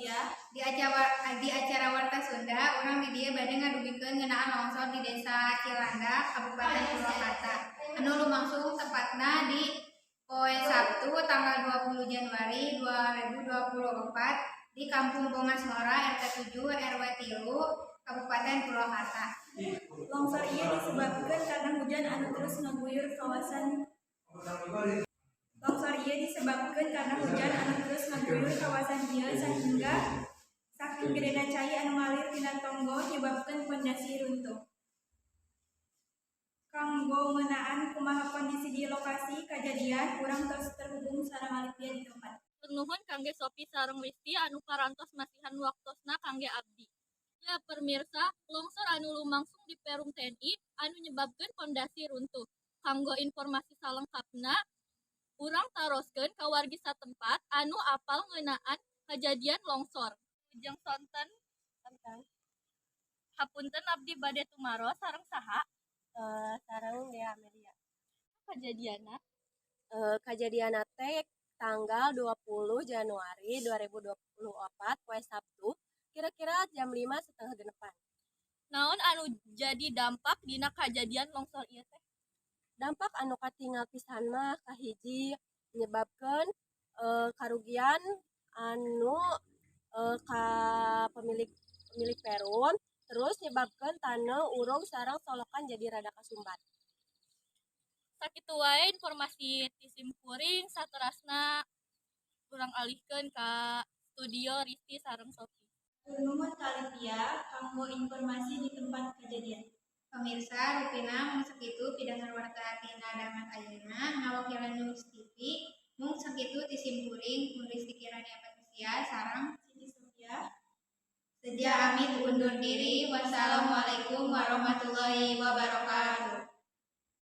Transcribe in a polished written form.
Sofia. Di acara Warta Sunda, urang di dieu bade ngadugikeun ngeunaan longsor di Desa Cilandak, Kabupaten Purwakarta. Anu lumangsung tepatna di poe Sabtu tanggal 20 Januari 2024 di Kampung Bongasmora, RT 7 RW 3, Kabupaten Purwakarta. Longsor ieu disebabkeun karena hujan anu terus ngaguyur kawasan. Longsor ieu disebabkeun karena hujan anu terus ngaguyur kawasan ieu, sehingga saking gedena cai anu ngalir tina tonggoh nyebabkeun pondasi runtuh. Kanggo ngeunaan kumaha kondisi di lokasi kajadian, urang tos terhubung sareng Alivia di tempat. Nuhun kangge Sopi sareng Risti anu parantos masihan waktosna kangge abdi. Ya pemirsa, longsor anu lumangsung di Perum TNI anu nyebabkeun pondasi runtuh. Kanggo informasi salengkapna, urang taroskeun ka wargi satempat anu apal ngeunaan kajadian longsor. Wilujeng sonten. Hapunten, abdi bade tumaros sareng saha? Sareng Dea Amelia. Kajadianna? Kajadianna teh tanggal 20 Januari 2024 poe Sabtu, kira-kira jam 5 setengah genepan. Naon anu jadi dampak dina kajadian longsor ieu teh? Dampak anu katingal pisan mah kahiji menyebabkan karugian anu ka pemilik pemilik perum, terus nyebabkan taneuh urug sareng solokan jadi rada kasumbat. Sakitu wae informasi ti sim kuring, saterasna urang alihkeun ka studio Risti sareng Sofi. Nuhun ka Alivia kanggo informasi di tempat kejadian. Pemirsa, rupina mung sakitu pidangan warta tina danget ayeuna. Ngawakilan News TV, mung sakitu ti sim kuring, Risti Kirania Patricia sareng Siti Sofia. Seja amit undur diri. Wassalamualaikum warahmatullahi wabarakatuh.